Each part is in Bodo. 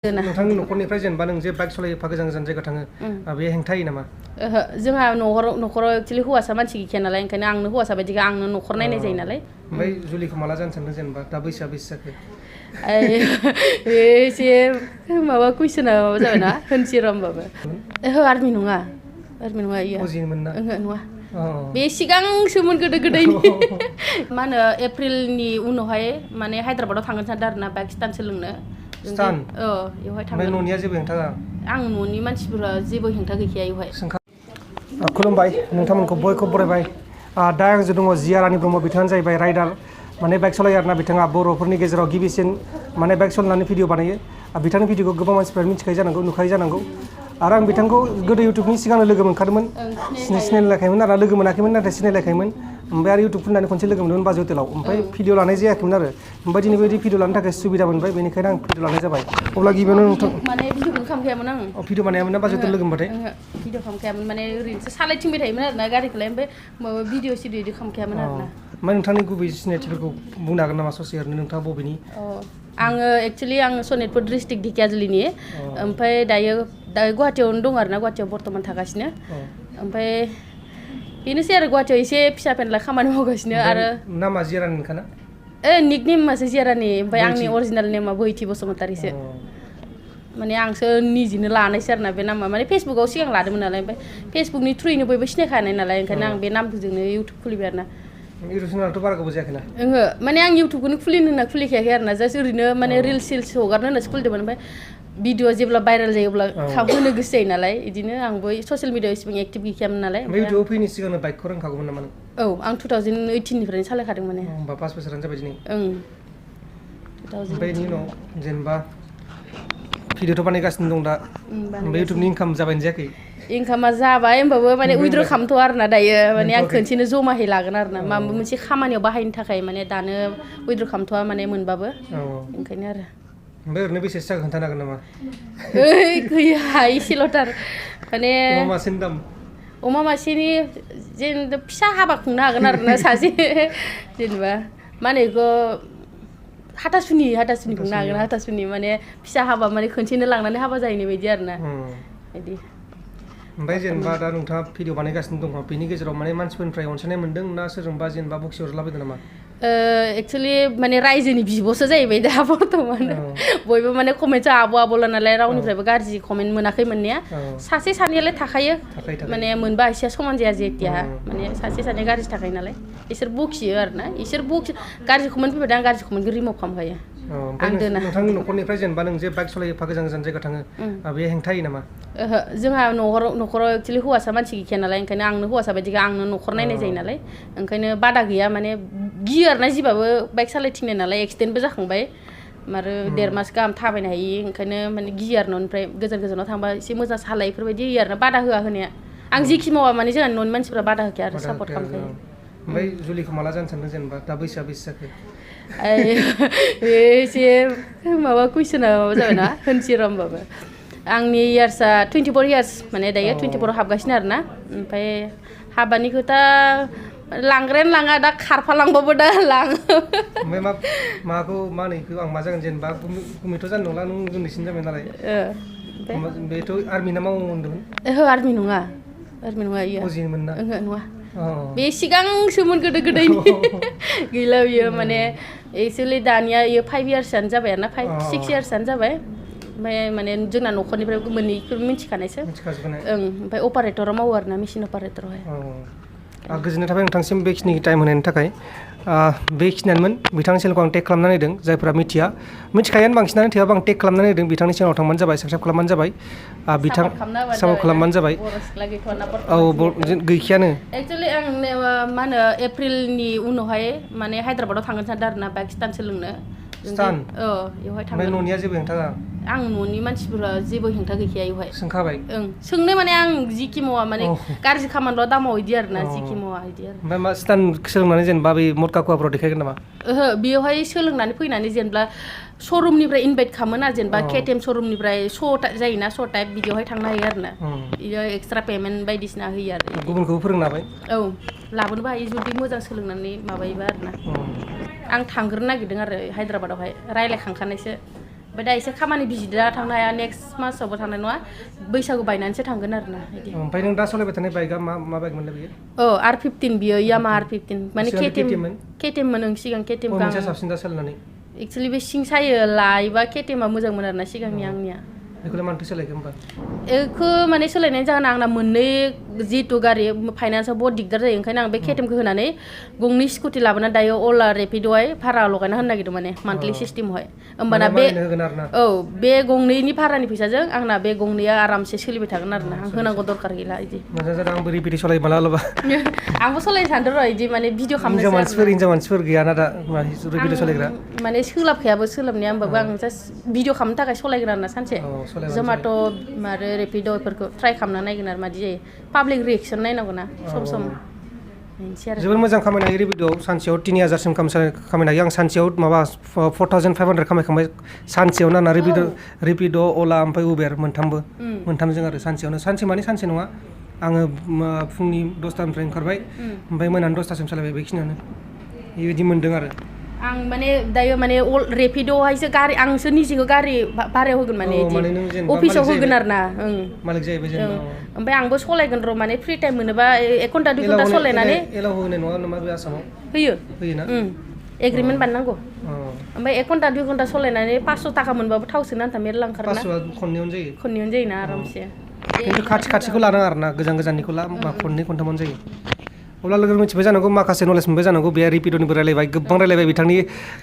नोंथांनि न'खरनिफ्राय जेनेबा नों जे बाइक सलायो गोजान गोजान जायगा थाङो बे हेंथायो नामा? जोंहा न'खराव एक्चुअलि हौवासा मानसि गैखाया नालाय ओंखायनो आंनो हौवासा बायदिखा आंनो न'खर नायनाय जायो नालाय। ओमफ्राय जुलिखौ माला जानो सानदों जेनेबा दा बैसोआ बेसे जाखो? एसे माबा कुइसना माबा जाबायना होनसै र' होमबाबो। आर्मि नङा इयो। फौजिमोन ना? नङा। बे सिगांसोमोन गोदो गोदायनि मा होनो एप्रिलनि उनावहाय माने हायद्राबादाव थांगोन सानदों आरोना बाइक स्टान्ट सोलोंनो। स्टान्ट? बेवहाय थांगोन। ओमफ्राय न'निया जेबो हेंथा होआ? आं न'नि मानसिफोरा जेबो हेंथा गैखाया बेवहाय। खुलुमबाय नोंथांमोनखौ बयखौ बरायबाय। दा आंजों दङ जियारानि ब्रह्म, बिथाङानो जाहैबाय राइडार माने बाइक सलायो आरोना बिथाङा बर'फोरनि गेजेराव गिबिसिन माने बाइक सलायनानै भिडिअ बानायो। बिथांनि भिडिअखौ गोबां मानसिफ्रा मिथिखायो जानांगौ, नुखायो जानांगौ। आरो आं बिथांखौ गोदो इउटुबनि सिगांनो लोगो मोनखादोंमोन, सिनायलायखायोमोन आरो लोगो मोनाखैमोन नाथाय सिनायलायखायोमोन। ओमफ्राय आरो इउटुब खुलिनानै खनसे लोगो मोनदोंमोन बाजै हटेलाव। ओमफ्राय भिडिअ लानाय जायाखैमोन आरो। ओमफ्राय दिनै बेबायदि भिडिअ लानो थाखाय सुबिदा मोनबाय, बेनिखायनो आं भिडिअ लानाय जाबाय। अब्ला गिबियावनो नोंथां माने भिडिअखौनो खालामखायामोन आं। भिडिअ बानायामोन ना बाजै हटेल लोगो मोनबाथाय? भिडिअ खालामखायामोन माने ओरैनोसो सालायथिंबाय थायोमोन आरोना गारिखौलाय, ओमफ्राय माबा भिडिअ सिडिअ इदि खालामखायामोन आरोना। ओमफ्राय नोंथांनि गुबै सिनायथिफोरखौ बुंनो हागोन नामा ससे ओरैनो नोंथाङा बबेनि? आङो एक्चुअलि सनितपुर डिस्ट्रिक्ट ढेकियाजुलिनि, ओमफ्राय दायो गुवाहाटियावनो दं आरोना, गुवाहाटियाव बर्थमान थागासिनो। ओमफ्राय बेनोसै आरो गुवाहाटियाव एसे फिसा फेनला खामानि मावगासिनो। आरो नामा जियारानिनोखाना? निक नेमासो जियारानि, ओमफ्राय आंनि अरिजिनेल नेमा बोहैथि बसुमतारिसो। माने आंसो निजेनो लानायसो आरोना बे नामा, माने फेसबुकाव सिगां लादोंमोन नालाय, ओमफ्राय फेसबुकनि थ्रुयैनो बयबो सिनायखानाय नालाय, ओंखायनो आं बे नामजोंनो इउटुब खुलिबाय आरोना। इउटुब चेनेलाथ' बारा गोबाव जायाखैना? माने आं इउटुबखौनो खुलिनो होनना खुलिखायाखै आरोना, जास्ट ओरैनो माने रिल्स सिल्स हगारनो होननासो खुलिदोंमोन। ओमफ्राय भिडिअ जेब्ला भाइरेल जायो अब्ला होनो गोसो जायो नालाय, बिदिनो आंबो ससियेल मिडियाआव इसेबां एक्टिभ गैखायामोन नालाय। इउटुबाव फैनायनि सिगांनो बाइकखौ रोंखागौमोन नामा नों? आं 2018निफ्रायनो सालायखादों माने। होमबा 5 बोसोरानो जाबाय दिनै? ओमफ्राय बेनि उनाव जेनेबा भिडिअथ' बानायगासिनो दं दा, ओमफ्राय इउटुबनि इनकाम जाबायना जायाखै? इनकामा जाबाय, होमबाबो माने उइद्र' खालामथ' आरोना दायो, माने आं खनसेनो जमाहै लागोन आरोना, माबा मोनसे खामानियाव बाहायनो थाखाय माने दानो उइद्र' खालामथ'वा माने मोनबाबो, ओंखायनो आरो। ओमफ्राय ओरैनो बेसेसो जागोन खोन्थानो हागोन नामा? गैया एसेल'थार माने। अमा मासेनि दाम? अमा मासेनि जेनेबा फिसा हाबा खुंनो हागोन आरोना सासे, जेनेबा मा होनो बेखौ हाथासुनि खुंनो हागोन। हाथासुनि माने फिसा हाबा माने खनसेनो लांनानै हाबा जाहैनाय बायदि आरोना बिदि। ओमफ्राय जेनेबा दा नोंथाङा भिडिअ बानायगासिनो दङ, बेनि गेजेराव माने मानसिफोरनिफ्राय अनसायनाय मोनदों ना सोरजोंबा जेनेबा बखि हरलाबायदों नामा? एक्चुअलि माने रायजोनि बिब'सो जाहैबाय दा बर्थमान, बयबो माने कमेन्टसआ आब'ल' नालाय, रावनिफ्रायबो गाज्रि कमेन्ट मोनाखै मोननाया। सासे सानैयालाय थाखायो, माने मोनबा एसेया समान जाया जेथिया, माने सासे सानै गाज्रि थाखायो नालाय, इसोर बखियो आरोना, इसोर गाज्रि कमेन्ट फैबाथाय आं गाज्रि कमेन्टखौ रिमुभ खालामखायो। नोंथांनि न'खरनिफ्राय जेनेबा नों जे बाइक सलायो गोजान गोजान जायगा थाङो बे हेंथायो नामा? जोंहा न'खराव एक्चुलि हौवासा मानसि गैखाया नालाय, ओंखायनो आंनो हौवासा बायदिखा आंनो न'खर नायनाय जायो नालाय, ओंखायनो बादा गैया, माने गियो आरोना जिबाबो बाइक सालायथिंनाय नालाय, एक्सिडेन्टबो जाखांबाय आरो 1.5 मास गाहाम थाबायनो हायि, ओंखायनो माने गियो आरो न'निफ्राय गोजानाव थांबा एसे मोजां सालाय बेफोरबायदि होयो आरोना, बादा होआ होनाया। आं जिखि मावा माने जोंहा न'नि मानसिफ्रा बादा होखाया आरो सापर्ट खालामखायो। ओमफ्राय जुलिखौ माला जानो सानदों जेनेबा दा बैसोआ बेसे जाखो? एसे माबा कुइसना माबा जाबायना होनसै र' होमबाबो। आंनि इयार्सआ 24 इयार्स, माने दायो 24आव हाबगासिनो आरोना। ओमफ्राय हाबानि खोथा लांग्रायानो लाङा, दा खारफालांबाबो दा लाङो। ओमफ्राय माखौ मा होनो बेखौ आं मा जागोन जेनेबा गुमैथ' जानो नंला, नों उन्दैसिन जाबाय नालाय। बेथ' आर्मि ना मावो होनदोंमोन? आर्मि नङा इयो। फौजिमोन ना? नङा। बे सिगांसोमोन गोदो गोदायनि, गैला बियो माने एक्चुअलि दानिया इयो 5 इयार्सआनो जाबाय आरोना, 5-6 इयार्सआनो जाबाय। ओमफ्राय माने जोंना न'खरनिफ्राय मोननैखौ मिथिखानायसो। ओमफ्राय अपारेटराव मावो आरोना, मेसिन अपारेटरावहाय। गोजोननाय थाबाय नोंथांसिम बेखिनि टाइम होनायनि थाखाय। बेखिनियानोमोन बिथांनि चेनेलखौ आं टेग खालामनानै होदों, जायफोरा मिथिखायानो बांसिनानो, थेवबो आं टेग खालामनानै होदों। बिथांनि चेनेलाव थांबानो जाबाय, साबस्क्राइब खालामबानो जाबाय, सापर्ट खालामबानो जाबाय। गैखायानो। एक्चुअलि आं मा होनो एप्रिलनि उनावहाय माने हायद्राबादाव थांगोन सानदों आरोना बाइक स्टान्ट सोलोंनो। बेवहाय थांगोन। ओमफ्राय न'निया जेबो हेंथा होआ? आं न'नि मानसिफोरा जेबो हेंथा गैखाया बेवहाय। सोंखाबाय? सोंनो माने आं जिखि मावा माने गाज्रि खामानिल' दामाव इदि आरोना, जिखि मावा इदि आरो। ओमफ्राय मा स्टान्ट सोलोंनानै जेनेबा बै मटकाकुवाफोराव देखायगोन नामा? बेवहाय सोलोंनानै फैनानै जेनेबा श'रुमनिफ्राय इनभाइट खालामोना, जेनेबा केटिएम श'रुमनिफ्राय जायोना श' टाइप, बिदियावहाय थांनो हायो आरोना। बियो एक्सट्रा पेमेन्ट बायदिसिना होयो आरो। गुबुनखौबो फोरोंनो हाबाय? लाबोनोबो हायो जुदि मोजां सोलोंनानै माबायोबा आरोना। आं थांग्रोनो नागिरदों आरो हायद्राबादावहाय, रायज्लायखांखानायसो। ओमफ्राय दा एसे खामानि बिजि दा थांनो हाया नेक्स्ट मासावबो थांनाय नङा बैसागु बायनानैसो थांगोन आरो ना बिदि ओमफ्राय नों दा सालायबाय थानाय बाइकआ मा बाइक मोनलाय बेयो R15 बियो यामा R15 माने KTM मोन ओं सिगां KTM गां मोनसे साबसिन दा सालायनानै एक्चुअली बे सिं सायो लायोबा KTMआ मोजांमोन आरो ना सिगांनि आंनिया बेखौलाय मानोथो सोलायखो होमबा बेखौ माने सोलायनायनि जाहोना आंना मोननै जितु गारि फाइनान्सआव बहुत दिगदार जायो ओंखायनो आं बे KTMखौ होनानै गंनै स्कुटि लाबोना दायो अला रेपिड'आवहाय भारा लगायना होनो नागिरदों माने मान्थलि सिस्टेमावहाय होमबाना बे गंनैनि भारानि फैसाजों आंना बे गंनैया आरामसे सोलिबाय थागोन आरो ना आं होनांगौ दरकार गैला बिदि मोजां जादों आंबो रिपिड सालायो मालाबा आंबो सालायनो सानदों र' बिदि माने भिडिअ खालामनोसै हिनजाव मानसिफोर गैयाना दा रिपिड सालायग्रा माने सोलाबखायाबो सोलाबनाया होमबाबो आं जास्ट भिडिअ खालामनो थाखाय सालायगोन आरो ना सानसे जमेट' आरो रेपिड' बेफोरखौ ट्राइ खालामना नायगोन आरो मादि जायो पाब्लिक रिएक्सन नायनांगौ ना सम जोबोर मोजां खामायनो हायो रेपिड'आव सानसेयाव 3000सिम खामायनो हायो आं सानसेयाव माबा 4500 खामायखांबाय सानसेयावनो आंना रेपिड' अला ओमफ्राय उबेर मोनथामजों आरो सानसे माने सानसे नङा आङो फुंनि 10टानिफ्राय ओंखारबाय ओमफ्राय मोनानि 10टासिम सालायबाय बेखिनियानो बेबायदि मोन्दों आरो आं माने दायो माने रेपिड'आवहायसो गारि आंसो निजेखौ गारि भारायाव होगोन माने अफिसाव होगोन आरो ना मालिक जाहैबाय जेनेबा ओमफ्राय आंबो सालायगोन र' माने फ्रि टाइम मोनोबा 1 घन्टा 2 घन्टा सालायनानै एलाव होनाय नङा नामा बे आसामाव होयोना एग्रिमेन्ट बानायनांगौ ओमफ्राय 1 घन्टा 2 घन्टा सालायनानै 500 टाका मोनबाबो थाव सोनो आन्था मेरला ओंखारोना 500 खननैयावनो जायोना आरामसे खिन्थु खाथिखौ लानाङा आरो ना गोजाननिखौ ला खननै खनथामावनो जायो अब्ला लोगो मिथिबाय जानांगौ माखासे नलेज मोनबाय जानांगौ बे रेपिड'निबो रायलायबाय गोबां रायलायबाय बिथांनि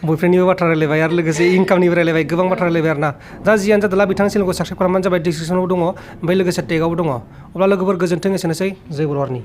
बयफ्रेन्डनिबो बाथ्रा रायलायबाय आरो लोगोसे इनकामनिबो रायलायबाय गोबां बाथ्रा रायलायबाय आरो ना दा जियानो जादोंला बिथांनि चेनेलखौ साबस्क्राइब खालामबानो जाबाय डिसक्रिपसनाव दङ ओमफ्राय लोगोसे टेगावबो दङ अब्ला लोगोफोर गोजोन्थों एसेनोसै जय बर' हारिनि